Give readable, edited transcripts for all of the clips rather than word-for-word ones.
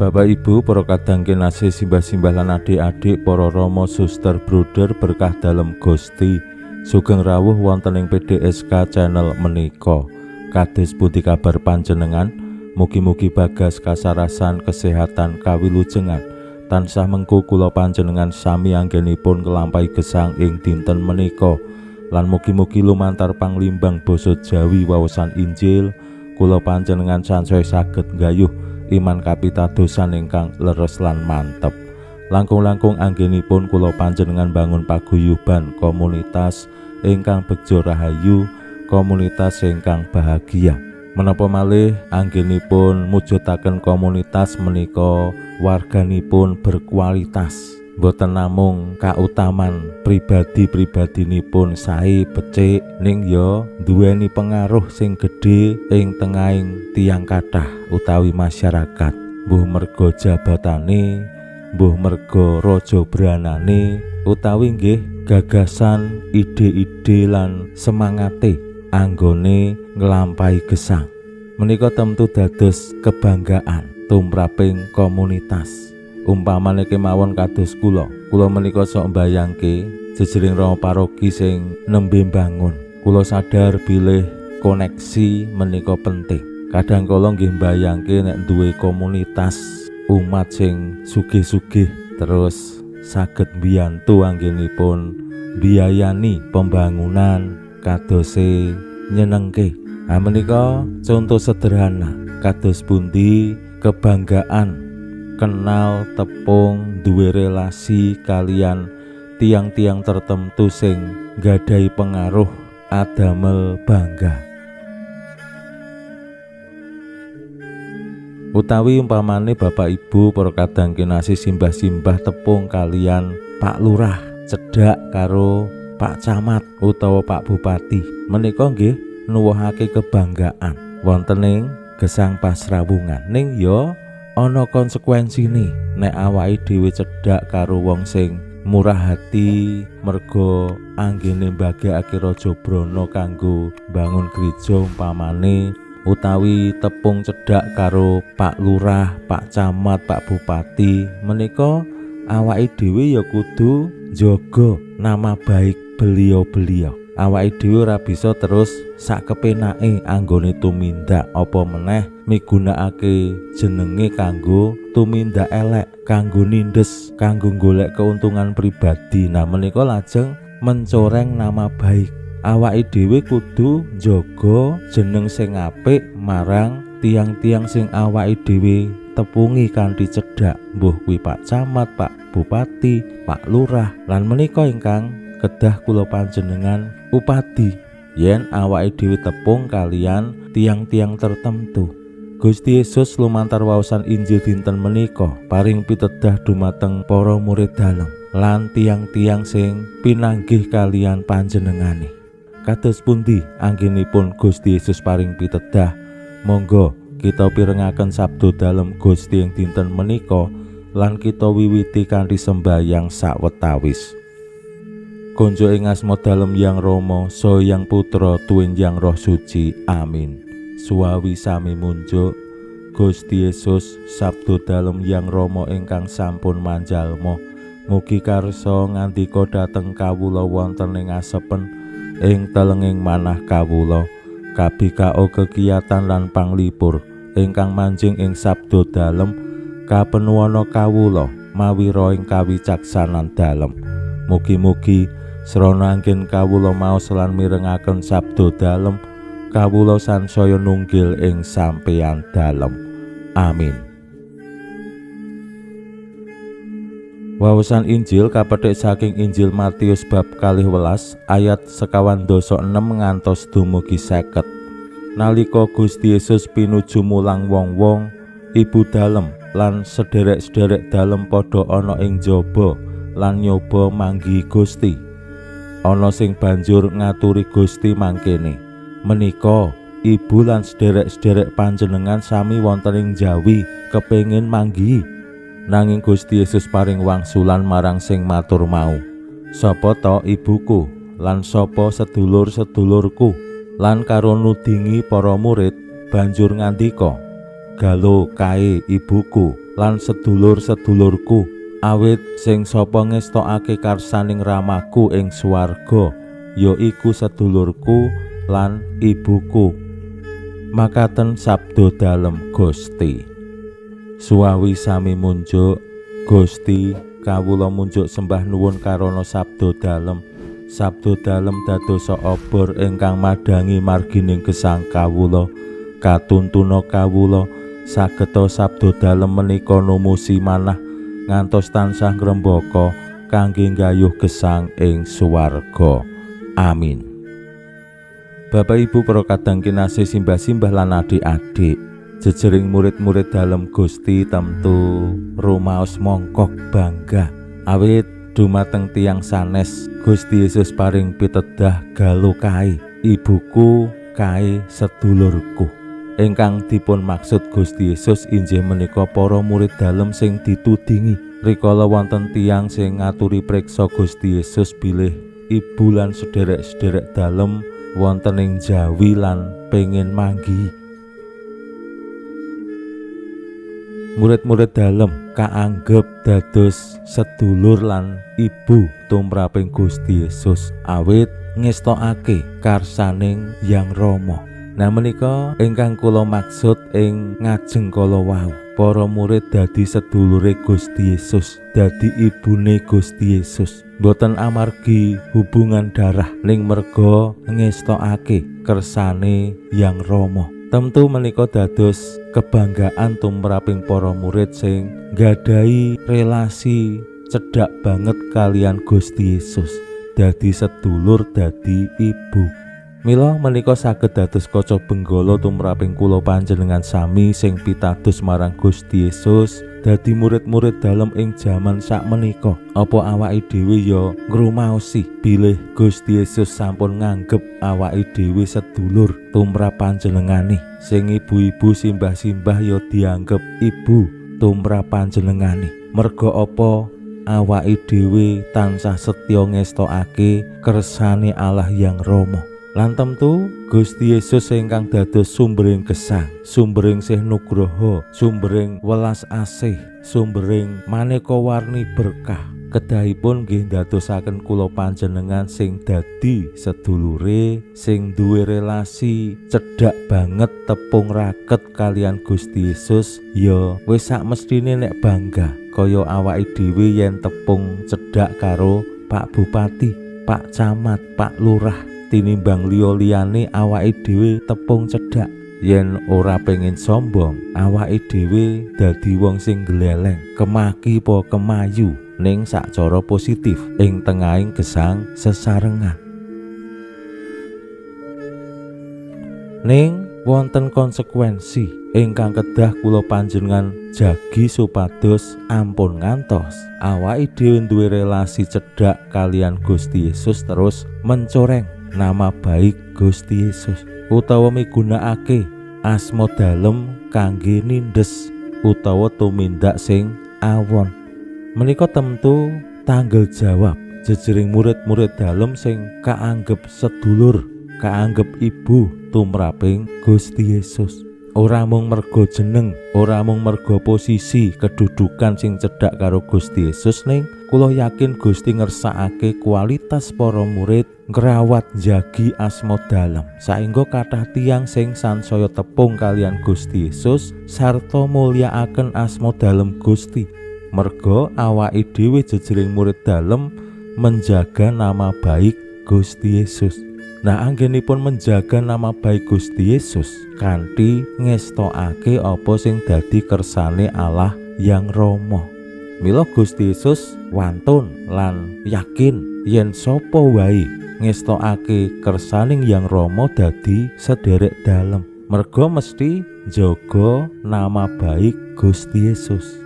Bapak Ibu, para kadang kinasih, simbah-simbah lan adik-adik, para rama, suster, bruder berkah dalem Gusti, sugeng rawuh wonten ing PDSK channel menika. Kados pundi kabar panjenengan? Mugi-mugi bagas kasarasan kesehatan kawilujengan tansah mengku kula panjenengan sami anggenipun nglampahi gesang ing dinten menika. Lan mugi-mugi lumantar panglimbang basa Jawi waosan Injil kula panjenengan sansaya saged nggayuh iman kapitadosan ingkang leres lan mantep. Langkung-langkung anggenipun kula panjenengan bangun paguyuban komunitas ingkang begja rahayu, komunitas ingkang bahagia. Menapa malih anggenipun mujudaken komunitas menika warganipun berkualitas, boten namung kautaman pribadi-pribadinipun sae becik, ning ya duweni pengaruh sing gedhe ing tengahing tiyang kathah utawi masyarakat. Mbuh merga jabatane, mbuh merga raja branane, utawi nggih gagasan, ide-ide lan semangate anggone nglampahi gesang. Menika tentu dados kebanggaan tumraping komunitas. Umpamane kemawon kados kula, kula menika sok mbayangke jejering rama paroki sing nembe mbangun. Kula sadar bilih koneksi menika penting. Kadang kala nggih mbayangke nek duwe komunitas umat sing sugih-sugih terus saged mbiyantu anggenipun mbiayani pembangunan kadose nyenengke. Ha menika contoh sederhana kados pundi kebanggaan kenal tepung duwe relasi kalian tiang-tiang tertentu sing nggadahi pengaruh adamel bangga. Utawi umpamane Bapak Ibu para kadang kinasih simbah-simbah tepung kalian Pak Lurah cedhak karo Pak Camat utawa Pak Bupati, menika nggih nuwuhake kebanggaan wonten ing gesang pasrawungan. Ning ya ana konsekuensine nek awake dhewe cedhak karo wong sing murah hati merga anggene mbagekake raja brana kanggo mbangun gereja umpamane, utawi tepung cedhak karo Pak Lurah, Pak Camat, Pak Bupati, menika awake dhewe ya kudu njaga nama baik beliau-beliau. Awake dhewe ora bisa terus sak kepenake anggone tumindak, apa meneh migunakake jenenge kanggo tumindak elek, kanggo nindes, kanggo golek keuntungan pribadi. Nah menika lajeng mencoreng nama baik. Awake dhewe kudu njaga jeneng sing apik marang tiang-tiang sing awake dhewe tepungi kanthi cedhak, mbuh kuwi Pak Camat, Pak Bupati, Pak Lurah. Lan menika ingkang kedah kula panjenengan upadi yen awake dhewe tepung kalian tiang-tiang tertentu. Gusti Yesus lumantar waosan Injil dinten menika paring pitedah dumateng para murid dalem lan tiang-tiang sing pinanggih kalian panjenengane. Kados pundi anggenipun Gusti Yesus paring pitedah? Monggo kita pirengaken sabdo dalem Gusti ing dinten menika lan kita wiwiti kanthi sembayang sawetawis. Konjo ing asma dalem Yang Rama, saha Yang Putra, tuwin Yang Roh Suci. Amin. Suwawi sami munjuk Gusti Yesus sabdo dalem Yang Rama ingkang sampun manjalma. Mugi karsa ngandika dhateng kawula wonten ing asepen ing telenging manah kawula. Kabikao kegiatan lan panglipur ingkang manjing ing sabdo dalem kapenuwana kawula mawira ing kawicaksanan dalem. Mugi-mugi srana anggen kawula maos lan mirengaken sabdo dalem, kawula sansaya nunggil ing sampeyan dalem. Amin. Wawasan Injil kapethik saking Injil Matius bab 12 ayat 56 ngantos dumugi 50. Nalika Gusti Yesus pinuju mulang wong-wong, ibu dalem lan sederek-sederek dalem padha ana ing jaba lan nyoba manggihi Gusti. Ana sing banjur ngaturi Gusti mangkene, "Menika ibu lan sederek-sederek panjenengan sami wonten ing jawi kepengin manggihi." Nanging Gusti Yesus paring wangsulan marang sing matur mau, "Sapa ta ibuku lan sapa sedulur-sedulurku?" Lan karo nudingi para murid banjur ngandika, "Galo kae ibuku lan sedulur-sedulurku, awit sing sapa ngestokake karsaning Ramaku ing swarga ya iku sedulurku lan ibuku." Makaten sabda dalem Gusti. Suwawi sami munjuk Gusti, kawula munjuk sembah nuwun karana sabda dalem. Sabda dalem dadosa obor ingkang madhangi margining gesang kawula, katuntuna kawula sageta sabda dalem menika numusi manah ngantos tansah ngrembaka kangge nggayuh gesang ing swarga. Amin. Bapak Ibu para kadang kinasih, simbah-simbah lan adik-adik, jejering murid-murid dalem Gusti temtu rumaos mongkok bangga awit dumateng tiyang sanes Gusti Yesus paring pitedah galo kae ibuku kae sedulurku. Ingkang dipun maksud Gusti Yesus inggih menika para murid dalem sing ditudingi rikala wonten tiyang sing ngaturi preksa Gusti Yesus bilih ibu lan sederek-sederek dalem wonten ing jawi lan pengin manggihi. Murid-murid dalem kaanggep dados sedulur lan ibu tumraping Gusti Yesus awit ngestokake karsaning Yang Rama. Nah menika ingkang kula maksud ing ngajeng kala wau, para murid dadi sedulure Gusti Yesus, dadi ibune Gusti Yesus, boten amargi hubungan darah ning merga ngestokake kersane Yang Rama. Tentu menika dados kebanggaan tumraping para murid sing nggadahi relasi cedhak banget kalian Gusti Yesus, dadi sedulur, dadi ibu. Mila menika saged dados kaca benggala tumraping kula panjenengan sami sing pitados marang Gusti Yesus dadi murid-murid dalem ing jaman sakmenika. Apa awake dhewe ya ngrumaosi bilih Gusti Yesus sampun nganggep awake dhewe sedulur tumrap panjenengane? Sing ibu-ibu simbah-simbah ya dianggep ibu tumrap panjenengane. Merga apa awake dhewe tansah setya ngestokake kersane Allah Yang Rama. Lan temtu Gusti Yesus ingkang dados sumbering gesang, sumbering sih nugroho, sumbering welas asih, sumbering maneka warni berkah, kedahipun nggih ndadosaken kula panjenengan sing dadi sedulure, sing duwe relasi cedhak banget tepung raket kalian Gusti Yesus, ya wis sak mestine nek bangga kaya awake dhewe yen tepung cedhak karo Pak Bupati, Pak Camat, Pak Lurah, tinimbang liya-liyane awake dhewe tepung cedhak. Yen ora pengin sombong, awake dhewe dadi wong sing gleleng, kemaki po kemayu ning sacara positif ing tengahing gesang sesarengan. Ning wonten konsekuensi ingkang kedah kula panjenengan jagi supados ampun ngantos awake dhewe duwe relasi cedhak kalian Gusti Yesus terus mencoreng nama baik Gusti Yesus utawa migunakake asma dalem kangge nindes utawa tumindak sing awon. Menika tentu tanggung jawab jejering murid-murid dalem sing kaanggep sedulur, kaanggep ibu tumraping Gusti Yesus. Ora mung merga jeneng, ora mung merga posisi kedudukan sing cedhak karo Gusti Yesus, ning kula yakin Gusti ngersakake kualitas para murid ngrawat jagi asma dalem saengga kathah tiyang sing sansaya tepung kalian Gusti Yesus sarta mulyakaken asma dalem Gusti. Merga awake dhewe jejering murid dalem menjaga nama baik Gusti Yesus. Nah, anggenipun menjaga nama baik Gusti Yesus kanthi ngestokake apa sing dadi kersane Allah Yang Rama. Mila Gusti Yesus wantun lan yakin yen sapa wae ngestokake kersaning Yang Rama dadi sederek dalem. Merga mesti njaga nama baik Gusti Yesus.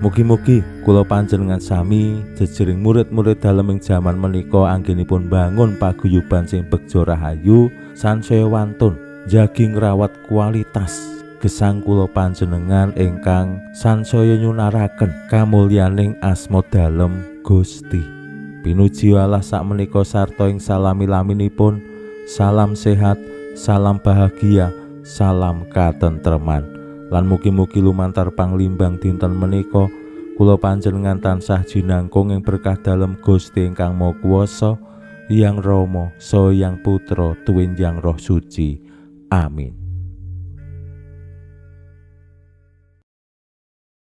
Mugi-mugi kula panjenengan sami jejering murid-murid dalem ing jaman menika anggenipun bangun paguyuban sing begja rahayu sansaya wantun jagi ngrawat kualitas gesang kula panjenengan ingkang sansaya nyunaraken kamulyaning asma dalem Gusti. Pinuji Allah sakmenika sarta ing salami-laminipun. Salam sehat, salam bahagia, salam katentreman. Lan mugi-mugi lumantar panglimbang dinten menika kula panjenengan tansah jinangkung ing berkah dalem Gusti ingkang Maha Kuwasa, Hyang Rama, Saha Hyang Putra, tuwin Hyang Roh Suci. Amin.